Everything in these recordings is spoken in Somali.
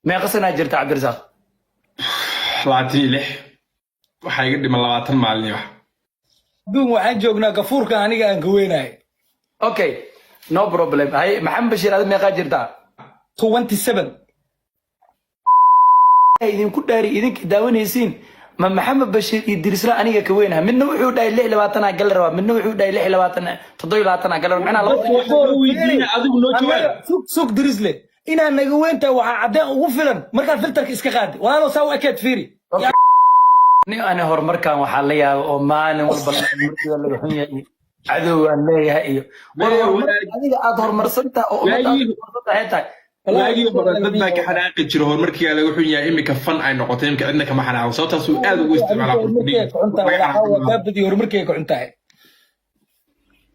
Meeqa sanaa jirta, Cabdirasaaq? 26. Waxaa iga dhiman 20 maalin iyo wax. Adduun waxaan joognaa gafuurka aniga aan ka weynahay. Okay, no problem. Hay, Maxamed Bashiir, adi meeqaa jirtaa? 27. Idinku dhaari, idinka daawanaysiin, ma Maxamed Bashiir iyo Dirisla aniga ka weynaha? Midna wuxuu dhahay lix labaatanaa gal rabaa, midna wuxuu dhahay lix labaatan, 27-aa gal rabaa. Macnaha Waxaa weydiina, adigu noo jawaab. Sug, sug, Dirisle, inaa naga weyntahay waxaa caddeen ugu filan markaad filterka iska qaadi. Walaalo, saa u ekeed, fiiri. Nin ani horumarkan waxaa la yaaba oo maalin walba markiiba laga xun yahay iyo cadow aan leeyahay iyo war horumar adiga aad horumarsantahay oo ummadda aad horumarsan tahay tahay. Waagii hore dad baa ka xanaaqi jira horumarkigaa laga xun yahay. Imika fan ay noqotay, imika cidna kama xanaaqo. Sababtaas uu aad ugu isticmaalaa. Horumarkeyga ka xuntahay walaa, waa kaa badiyo, horumarkeyga ka xuntahay.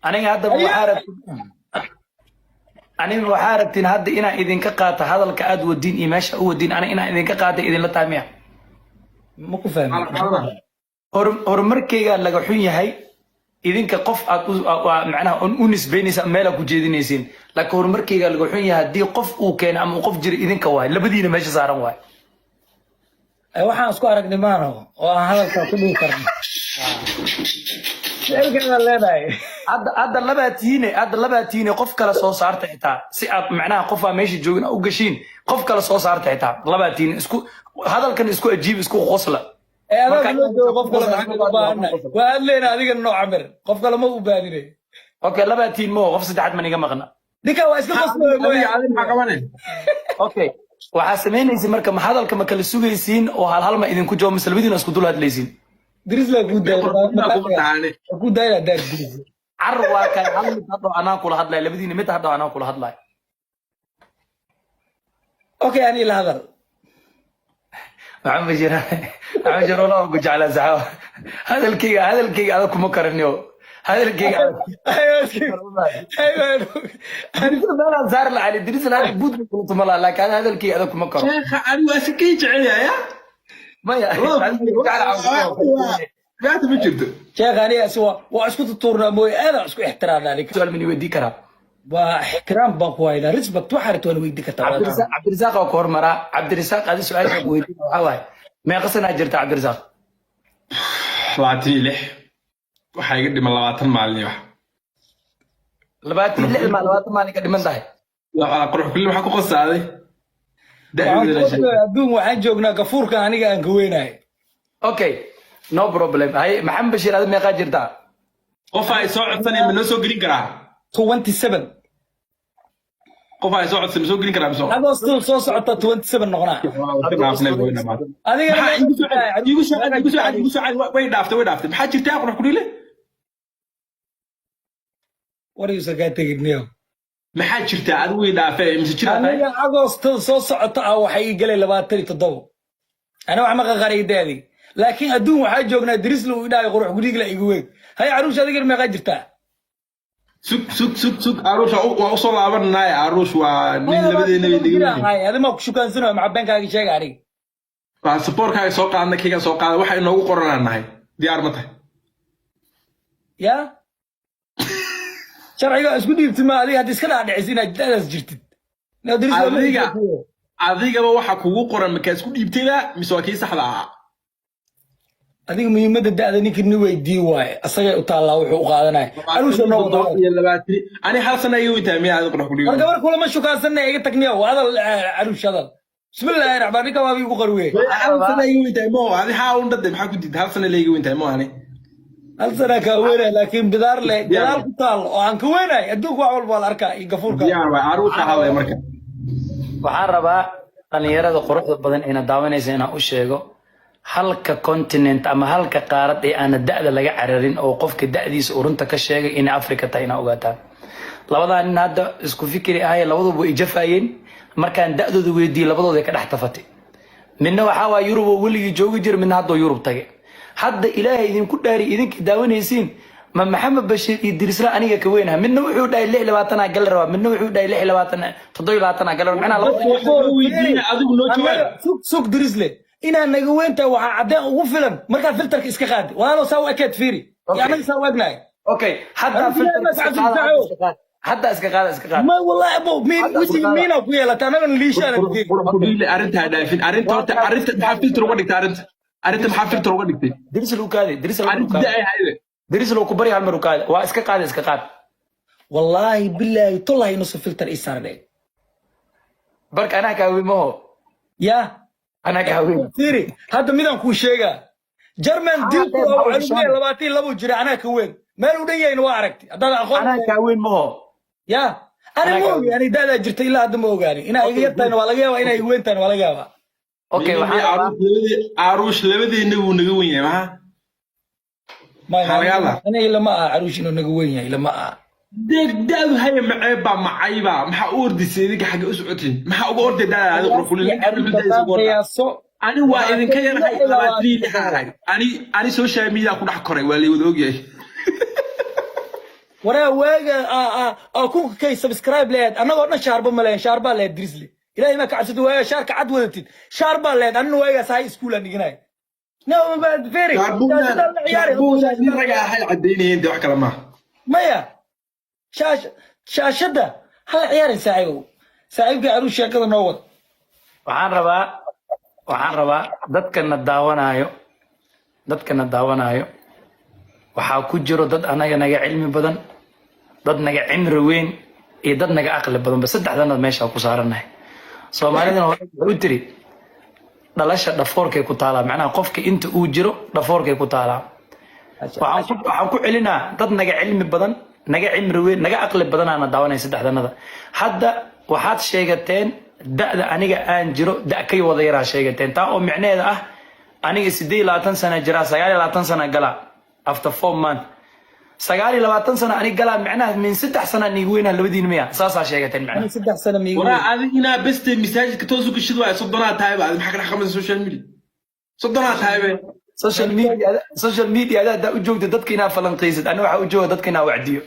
Aniga hadda waxaa rabtin, aniga waxaa rabtiin hadda inaan idinka qaato hadalka aad wadiin iyo meesha u wadiin. Aniga inaan idinka qaata idinla tahay miya? Ma ku fahmin. Horumarkeygaa laga xun yahay. Idinka qof aad waa macnaha u nisbaynaysa, meelaa ku jeedinaysiin, laakiin horumarkeygaa laga xun yahay. Haddii qof uu keeno ama uu qof jira, idinka waay, labadiina meesha saaran waay. Waxaan isku aragnay maano oo aan hadalkaa ku dhihi karno ficilkeeda leedahay. Hadda labaa tihiine, hadda labaa tihiine, qof kale soo saarta xitaa si aad macnaha qofaa meesha joogin u gashiin. Qof kale soo saarta xitaa, labaa tihiine, isku hadalkan isku ajiib, isku qosla. Ee adaa loo joogo, qof kale maxaa uga baahannahay? Waa hadleyna adiga noo camir, qof kale ma u baahnine. Okay, labaa tihiin mo, qof saddexaad man iga maqna. Ninka waa iska qoslaya mooye. Adiga maxaa qabanay? Okay, waxaa samaynaysa marka, ma hadalka ma kala sugaysiin oo hal hal ma idinku jawaab, mise labadiina isku dul hadlaysiin? Dirisla ku daaya, ku daaya daar Diris. Car waa kale, hal mid hadhow anaa kula hadlaya. Labadiina mid hadhow anaa kula hadlaya. Okay, ani la hadal. Maxamed Bashiir, Maxamed Bashiir, walaa ku jeclaa saxaaba. Hadalkayga adag kuma karaniyo, hadalkayga meelaan saari lahaa Ali Diris lahaa buud kula tuma lahaa, laakiin hadalkayga adag kuma karo. Sheekha, ani waa si kay jecel yahay. Maya. Dhibaata ma jirto. Sheekh, aniga si waa isku tutuurnaa mooye, aadaan isku ixtiraamnaa ninka. Su'aal mani weydii karaa? Waa ixtiraam baan ku haynaa, respect. Waxaa rabta waan weydii kartaa. Cabdirasaaq waa ku hormaraa. Cabdirasaaq, adi su-aasha ku weydiin waxaa waaye, meeqa sanaa jirta, Cabdirasaaq? 26. Waxaa iga dhiman 20 maalin iyo wax. 26 ma 20 maalin ka dhiman tahay? Qurux kulli waxaa ku qosaaday. Adduun waxaan joognaa gafuurka aniga aan ka weynahay. Okay, no problem. Hay, Maxamed Bashiir, adi meeqaa jirtaa? Qof ay soo codsanaya ma noo soo gelin karaa? 27. Qof ay soo codsanay ma soo gelin karaa mise? Adoo still soo socota 27 noqonaa adiga. Igu soo celi, igu soo celi, igu soo celi, igu soo celi. Way dhaaftay, way dhaaftay. Maxaa jirtaa, qurux kudhiile? Wariyuusan kaa tegin niyo. Maxaa jirtaa? Adigu way dhaafee, mise jiraa tahay? Aniga agoosto soo socota ah waxay ii galay 27. Ana wax ma qaqaraydaadi, laakiin adduun waxaa joognaa Dirisla uu idhahay qurux gudhigla igu weeg. Hay caruush, adiga meeqaa jirtaa? Sug, sug, sug, sug. Aruush waa usoo laabananaay. Aruush waa nin labadeena bay naga weyn. Adi ma ku shukaansanayo, maxaa beenkaaga sheega aniga? Baasaboorkaaga soo qaadna, kayga soo qaada, waxa inoogu qoranaan nahay. Diyaar ma tahay? Ya sharciga isku dhiibti ma adiga hadda iska dhaadhicis inaad da'daas jirtid? Adiga adigaba waxa kugu qoran makaa isku dhiibtayba mise waa kii saxda ahaa? Adiga muhiimadda da'da ninka ni weydii waaye, asagay u taallaa wuxuu u qaadanaya. Aruusha noo wada. 27. Ani hal sana iga weyntahay miya adiga, qurux kudhiib? War gabar kulama shukaansanay, iga tagniya. Hadal caruush, hadal. Bismillaahi raxmaan, ninka waa igu qarwe. Hal sana iga weyntahay mo adi? Haa un dhade, maxaa ku diiday? Hal sana la iga weyntahay mo ani? Hal sana kaa weynay, laakiin bidaar leh gadaal ku taal oo aan ka weynay. Adduunka wax walba waa la arkaa iyo gafuurka. Diyaar waay, caruusha hadlay marka. Waxaan rabaa dhalinyarada quruxda badan ina daawanaysa inaan u sheego halka continent ama halka qaarad ee aana da'da laga cararin oo qofka da'diisa uu runta ka sheegay inay Africa tahay, inaa ogaataan. Labadaa nin hadda isku fikri ahay, labaduba way ijafaayeen. Markaan da'dooda weydiiyey, labadooda ka dhex tafatay. Midna waxaa waa Yurub oo weligii joogi jira, midna haddoo Yurub tage. Hadda Ilaahay idinku dhaari, idinka daawanaysiin, ma Maxamed Bashiir iyo Dirisla aniga ka weynaha? Midna wuxuu dhahay lix labaatanaa gal rabaa, midna wuxuu dhahay lix labaatan, 27-aa gal rabaa. Macnaha weydiina, adigu noo jawaab. Sug, sug, Dirisle, inaa naga weyntahay waxaa caddeen ugu filan markaad filterka iska qaadi. Walaalo, saa u ekeed, fiiri. Anaga saa u egnahay. Okay, hadda filterka iska qaada. Hadda iska qaada, iska qaada. Ma wallahi abo miin wejiga miina ku yeelata anagana liishaana. Qurux arrinta ha dhaafin. Arrinta horta, arrinta maxaa filter uga dhigtay? Arrinta maxaa filter uga dhigtay? Dirisle u kaadi, Dirisle u Arrinta kaadi. da ay hayde. Dirisle ku bari, hal mar u kaadi. Waa iska qaada, iska qaad. Wallaahi bilaahi tullahi inuusan filter ii saarnay. Barka anaa kaa weyn maho. Ya. Anaa kaa weyn. Fiiri, hadda midaan kuu sheegaa, German dilku maxaa oo u waxaa 22 jira, anaa ka weyn. Meel u dhan yahayna waa aragtay haddaad aqoon. Anaa kaa weyn maho. Ya, ani Anaa ma kaa ogi, ani da'daa jirta ilaa hadda ma ogaani. Inaa iga yartahayna waa laga yaabaa, inaa iga weyn tahayna waa laga yaabaa. Okay, waxaan rabaa Aruush labadeenna wuu naga wen yahay, maxaa? Maxaa laga hadlaa? Aniga ilama aha Caruush inuu naga weyn yahay, ilama aha. Da'du haya maceebba macayba, maxaa u ordisay idinka? Xagga u socotiin, maxaa uga orday da'da adiga qurqulin? Qiyaaso. Ani waa idinka yarahay, 26 ahay. Ani social media ku dhex koray, waa lay wada ogyahay. Waraa waaga kunka kay subscribe lehed, annagoo dhan shaarba ma lehen, shaarbaa lehed. Drisle, ilaahay maa ka cabsatid? Waaga shaarka cad wadatid, shaarbaa lehed. Anina waagaas high school aan dhiganay. No, very Nin raga ahay cadaynayeen de, wax kale maaha. Maya, shaashadda hala ciyaarin, saaxiibow. Saaxiibkii Caruush, sheekada noo wad. Waxaan rabaa dadkana daawanaayo waxaa ku jiro dad anaga naga cilmi badan, dad naga cimri weyn iyo dad naga aqli badanba. Saddexdana meesha ku saaranahay. Soomaalidana hore waxay u tiri, dhalasha dhafoorkay ku taalaa. Macnaha qofka inta uu jiro dhafoorkay ku taalaa. Waxaan ku celinaa, dad naga cilmi badan, naga cimri weyn, naga aqli badanaana daawanaya saddexdanada. Hadda waxaad sheegateen da'da aniga aan jiro da' kay wada yaraa sheegateen, taa oo micnaheeda ah aniga 28 sana jiraa, 29 sana galaa after 4 month. 29 sana aniga galaa, micnaha min 3 sana niigu weynaa labadiin miya? Saasaa sheegateen micnaha. Ani 3 sano miigu Waraa adig inaa beste masaajidka toos u gashid waay. 30-aad tahay ba, adi maxaa ka dhex qabanaysa social media? 30-aad tahay be. Social media adaa haddaa u joogta dadka inaa falanqaysid, ani waxaa u jooga dadka inaa wacdiyo.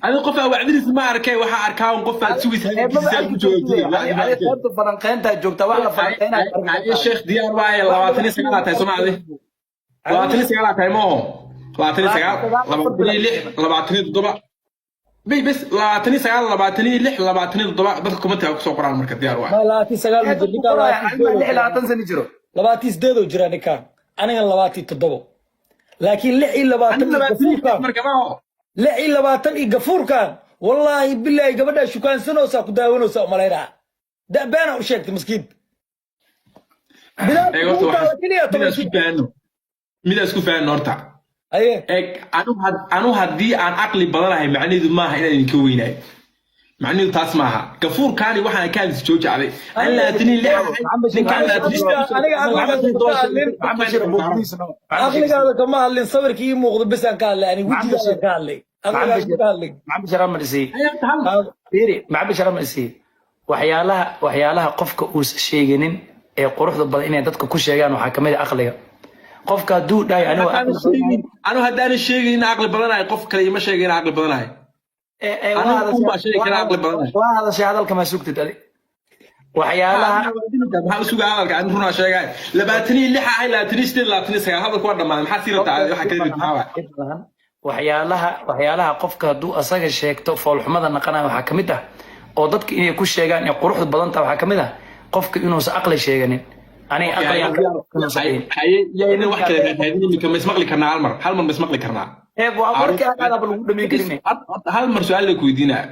Adi qof aa wacdinaysa ma arkay, waxaa arkaa un qof aad sugaysa hadalkiisa aad ku jawaabtay. Qaybta falanqeyntaa joogta, wax la falanqeynaa. Aye sheekh, diyaar waaye. 29-aa tahay Soomaali, 29-aa tahay mooho? 29, 26, 27 bay bes. 29, 26, 27, dadka comment-iga kusoo qoraan marka, diyaar waaye. Ma 29 ma jir ninkaan, 26 sano jiro. 28 oo jira ninkaan, anigan 27, laakiin 26 iyo gafuurkaan. Marka maaho. 26 iyo gafuurkaan, wallaahi bilaahi, gabadhaa shukaansanoosaa ku daawanaysaa umalaynaa. Beena u sheegtay maskiin. Eeg horta, midaan isku fahanno horta. Aye. Eeg, anu haddii aan caqli badanahay, macnaheedu maaha inaan idinka weynaay. Macnaheedu taas maaha. Gafuurkaani waxaan ka hadlis jooji aday. An 26 ninkaan. Aqligaada kama hadlin, sawirkii ii muuqdo besaan ka hadlay. Ani wejigaada ka hadlay, aqligaada ka hadlay. Maxamed Sharaab ma dhisay? Fiiri, Maxamed Sharaab ma dhisay? Waxyaalaha qofka uusan sheeginin ee quruxda badan inay dadka ku sheegaan waxaa kamid ah aqliga. Qofka hadduu dhahay anigu Anu haddaanan sheegin in aqli badanahay, qof kale ima sheegay in aqli badanahay. Waa hadashay, hadalka ma sugtid adi waxyaalaha. Maxaa u sugaa hadalka? Ani runaa sheegay, 26 ahay, 28, 29, hadalku waa dhammaaday. Maxaa sii rabtaa? Waxa kale maxaa waay? Waxyaalaha qofka hadduu asaga sheegto foolxumada naqanaya waxaa kamid ah, oo dadka inay ku sheegaan ee quruxda badan taha, waxaa kamid ah qofka inuusan aqli sheeganin. Aniga Yayna wax kale raadin. Imika ma ismaqli karnaa? Hal mar, hal mar ma ismaqli karnaa? Warkii aadaaba lagu dhameyn karin. Hal mar su-aal la ku weydiinaa.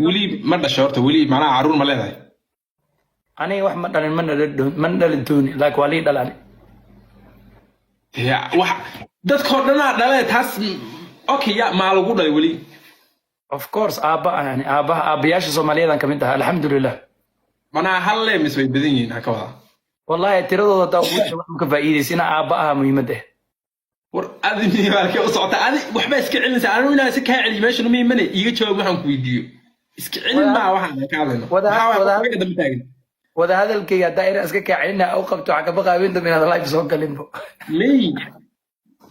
Weli ma dhashay horta? Weli macnaha caruur ma leedahay? Aniga wax ma dhalin, mana dhalin dooni, laakiin waa lii dhalani. Ya wax dadkoo dhanaa dhale taas. Okay, ya maa lagu dhalay weli? Of course, aabba yani aabbaha aabbayaasha Soomaaliyeed kamid ah, alxamdulilah. Manaa hal lee mise way badan yihiin ha ka wadaa? Wallahi tiradooda hadaa ugu wax ma ka faa'iidaysa, inaa aabba aha muhiimad ah. War adi maalkee u socota? Adi waxba iska celinaysa. Anigu inaan si kaa celiyo meeshan uma imane. Iiga jawaab waxaan ku weydiiyo. Iska celin maa waxaan ka hadlayno. Maxaa dambe taagan? Wada hadalkayga haddaa inaan iska kaa celina u qabto, waxaa ka baqaa dambe inaad live soo galinbo. May,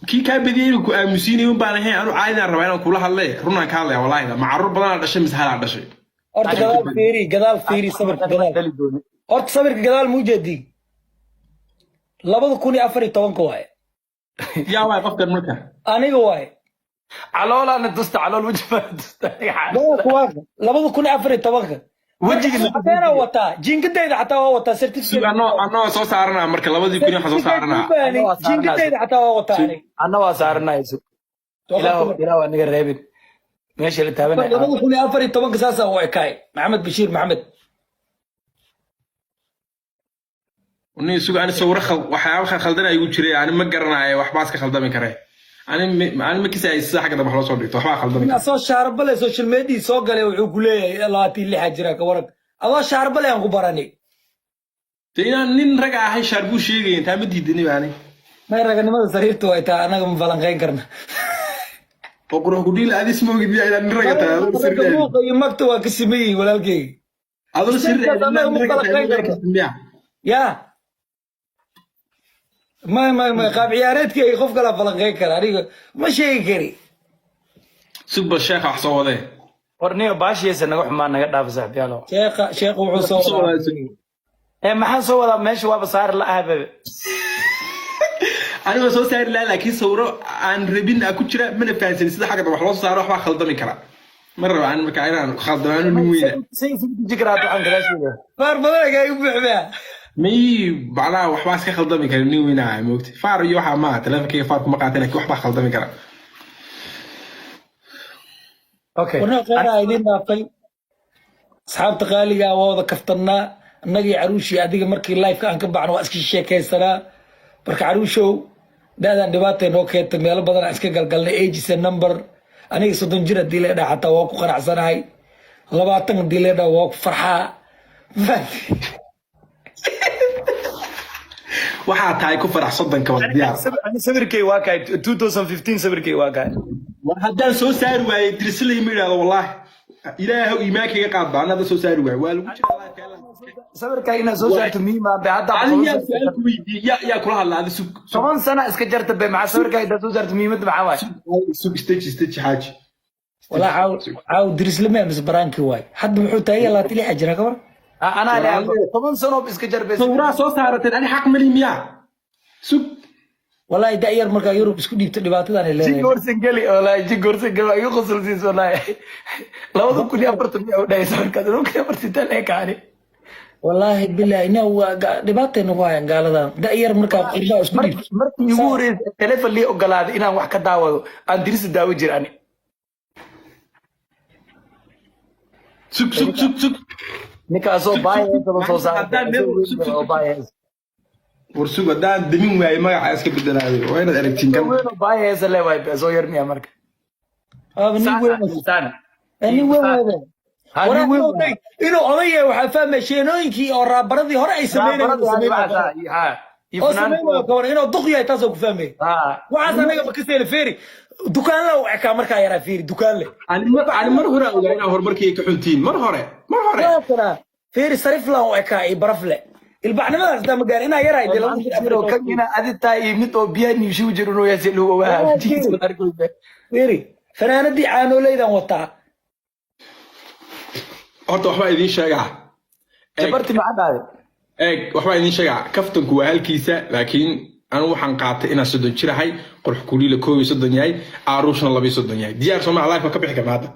kii kaa badiyey inuu ku aamusiinay un baan ahayn. Anu caadinaan rabaa inaan kula hadle, runaan ka hadlaya. Wallaahi, ma carruur badanaa dhashay mise halaa dhashay? Horta gadaal fiiri, gadaal fiiri, sawirka gadaal. Horta sawirka gadaal ma ujeedii? 2014-ka waaye. Yaa waay qofkan marka? Aniga waaye. Caloolaana tusta, calool weji baa tusta. 2014-ka. Wejiga. Cadeena wataa, jiingadayda xataa waa wataa certificate. Anoo soo saaranaa marka 2000 waxaan soo saaranaa. Jiingadayda xataa waa wataa aniga. Anna waa saaranayso. Ilaahu, ilaahu aniga reebin meesha la taabanaya. 2014-ka saasaa u ekaay Maxamed Bashiir Maxamed. Nin isugu ani sawiro waxyaaba khaldana igu jiray, ani ma garanayo, waxbaa iska khaldami kare. Ani ma kisay sida xagga dambe wax loo soo dhigto, waxbaa khaldami kare. Asoo shaarbale social media soo galay wuxuu ku leeyahay 26 jira, ka waran adoo shaarbale aan ku barani? Dee inaan nin raga ahay shaar buu sheegaya, intaa ma diidani ba ani. May, raganimada sariirta way taa, annaga ma falanqayn karna. Oo Qurux ku Dhiil, adis ma ogid miyaa inaan nin raga tahay adoo sirri aadin? Muuqa iyo magta waa ka siman yihiin, walaalkeyga. Adoo sirri aadin inaan nin raga tahay Annaga ma ma falanqayn. Miyaa? Ya, may may may, qaab ciyaareedkeyga qof kalaa falanqayn kara, aniga ma sheegi kari. Sug bal, sheekha wax soo wadee. War niyo, baashiisa naga xumaa, naga dhaafa saaxiibyaalo. Sheekha, sheekha wuxuu soo Soo wadaa. wadaa. Ee maxaan soo wadaa? Meesha waaba saari la ah bebe. Anigoo soo saari lahaa, laakiin sawiro aan rabin aa ku jira, mana fahansanin sida xagga dambe wax loo soo saaro, waxbaa khaldami kara. Ma rabo aan marka inaan khaldamaano nin weyna. Say isagu deji karaa waxaan gadaasheeda. Faar badan agaa igu buuxdaa. May, macnaha waxbaa iska khaldami kara, nin weyna ahay, moogta, faar iyo waxaa maaha, teleefonkayga faar kuma qaatay, laakiin waxbaa khaldami kara. Okay. Warna kheyraa idiin dhaafay, asxaabta qaaliga ah, waa wada kaftannaa annagii caruushii adiga. Markii liveka aan ka baxno waa iska sheekaysanaa. Marka caruushow, da'dan dhibaatay noo keentay, meelo badan aan iska galgalnay. Age is a number. Aniga 30 jir haddii la dhaha xataa waa ku qanacsanahay, 20 haddii la dhaha waa ku farxaa. Waxaa tahay ku farax, 30-ka waa diyaar. Ani sawirkay waa kaay 2015, sawirkay waa kaay. War haddaan soo saari waayey Dirsilay ma idhahdo, wallaahi Ilaahow iimaankayga qaad ba, anada soo saari waaye waa lagu jira live. Sawirkay inaad soo saarto muhiim ah be hadda. Adiga yaa su-aal ku weydiiyey? Yaa kula hadla adi? Sug, sug. 10 sana iska jarta be, maxaa sawirkay inaad soo saarto muhiimadda maxaa waaye? Sug, stage, stage, xaaji. Walaa caaw caaw Dirislame mise baraankii waay? Hadda muxuu tahay 26 jira, kabar. Ah, anaa leeyahay 10 sano iska jar be. Sawiraha soo saarateen ani xaq mali miyaa? Sug. Walaahi da'yar markaa Yurub isku dhiibto dhibaatadan ay leedahay. Jigorsan geli, wallaahi jigorsan geli, waa iga qosolsiis wallaahi. 2040 miyaa u dhahay sawirkaas? 2040 taa leekaani. Walaahi bilaahi ina waa dhibaatay nagu hayaan gaaladan da'yar markaa qurbaa isku dhiibto. Markii igu horeysay telefon lii ogolaaday inaan wax ka daawado, aan Dirisa daawo jir ani. Sug, sug, sug, sug. Ninkaasoo baayheesaba soo Haddaan meel- sug, sug. saaray baayhees. War sug, haddaan damin waaye magaca iska bedelaayo, waa inaad aragtiin kan. Weyn oo baayheesa le waay be, soo yar miya marka? Waaba nin weyn. Saan. Nin weyn waaba. Ha, nin weyn waay. Inuu oday yahay waxaa fahmay sheenooyinkii oo raabaradii hore ay sameynayeen. Iyo oo fanaan. sameynaya kawan inuu duq yahay, taasoo ku fahmay. Waxaas anaga ma kasayna. Feeri dukaanla u ekaa markaa yaraa, feeri dukaanle. Ani mar hore ogaa inaa horumarkayga ka xuntiin, mar hore, mar hore. Waakana feeri sariflan u ekaa iyo barafle, ilbaxnimadaas hataa ma gaarin inaa yarahay dee 2014. Kan ina adi tahay iyo mid oo biyaha niishigu jiro inuu yahay si lagu ogaa. Feeri fanaanadii caanooleydan wataa. Horta waxbaa idiin sheegaa. Eeg, Jabarti maxaa dhahday? Eeg, waxbaa idiin sheegaa. Kaftanku waa halkiisa, laakiin anigu waxaan qaatay inaan 30 jir ahay, Qurux Kuliila 31 yahay, Aaruushna 32 yahay. Diyaar soo maa? Live ka bixi karna hadda.